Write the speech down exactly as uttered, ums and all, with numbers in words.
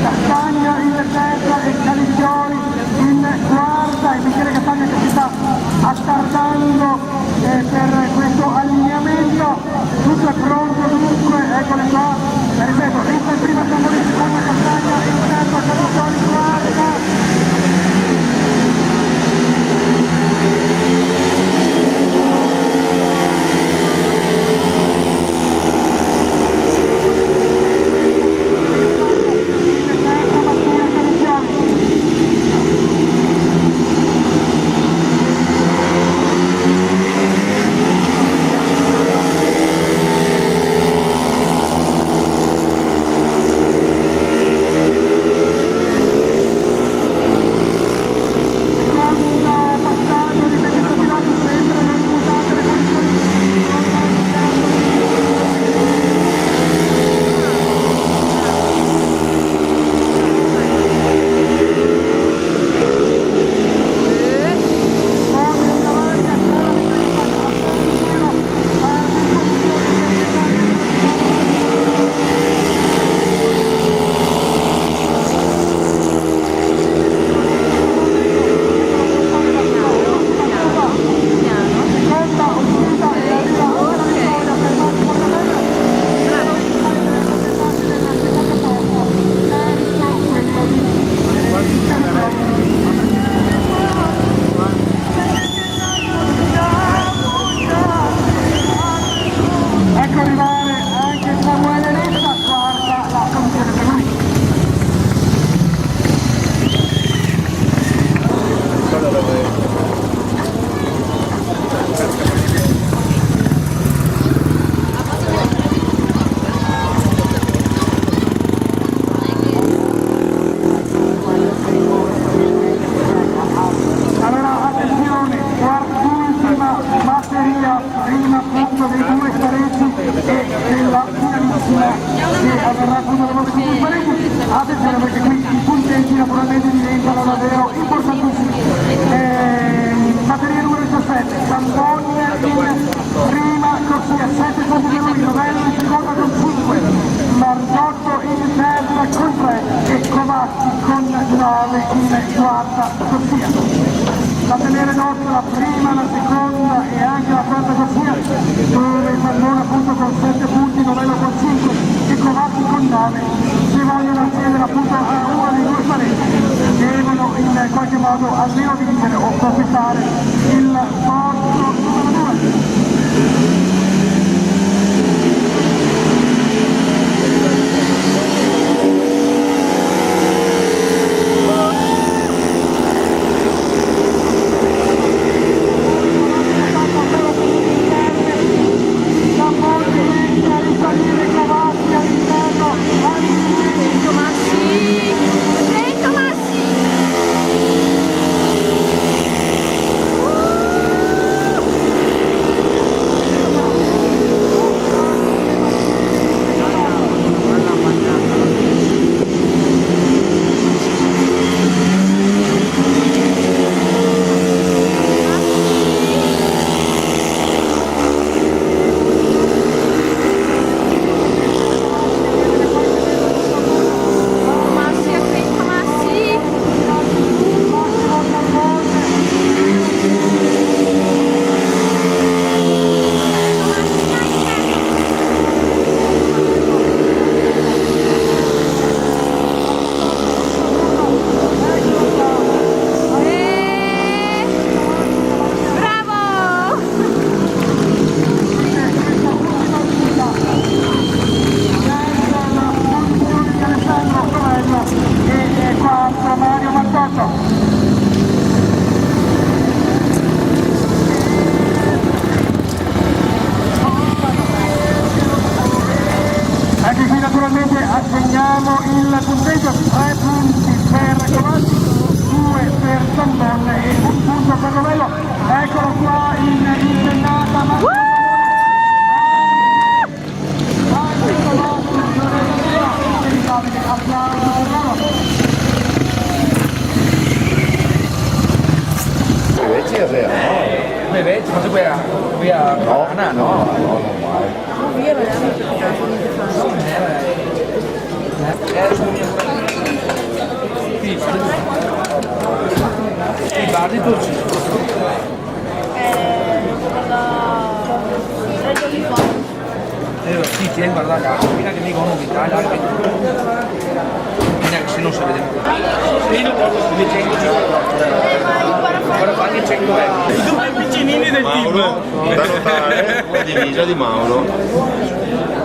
Castagna in terza e Caligioli in quarta, e Michele Castagna che si sta attardando, eh, per questo allineamento. Tutto è pronto dunque, eccoli qua. E ripeto, Rita in prima, Tamburi in seconda, Castagna in terza, Caligioli in quarta. Ecco arrivare anche Samuele Ressa, quarta la posizione per lui. Allora, attenzione, quart'ultima batteria, prima appunto dei due spareggi e della finalissima che avverrà appunto dopo questi due spareggi. Attenzione, perché qui i punteggi naturalmente diventano davvero importantissimi. Ehm, batteria numero diciassette, Zamboni in prima corsia, sette punti per lui, Novello in seconda con cinque, Marzotto in terza con tre e Covacci con nove in quarta corsia. Da tenere d'occhio la prima, la seconda e anche la quarta corsia, dove Zamboni appunto con sette punti, Novello con cinque e Covacci con nove, che vogliono accedere appunto a uno dei due spareggi, devono in qualche modo almeno vincere o conquistare il posto numero due. Tre punti per Croazione, due per Zambon e un punto per Rovello. Eccolo qua in impennata, ma applauso per loro. Vecchi, vero? Come vecchi? Ma tu qui a, qui a... No, no, no, no, mai. Eh, sì, tieni, guarda là, fino a che mi conosco in Italia, anche tu. Fino a che se non si vede. Io porto duecento, guarda, anche cento euro. I due picinini del team. Mauro, da notare, la divisa di Mauro.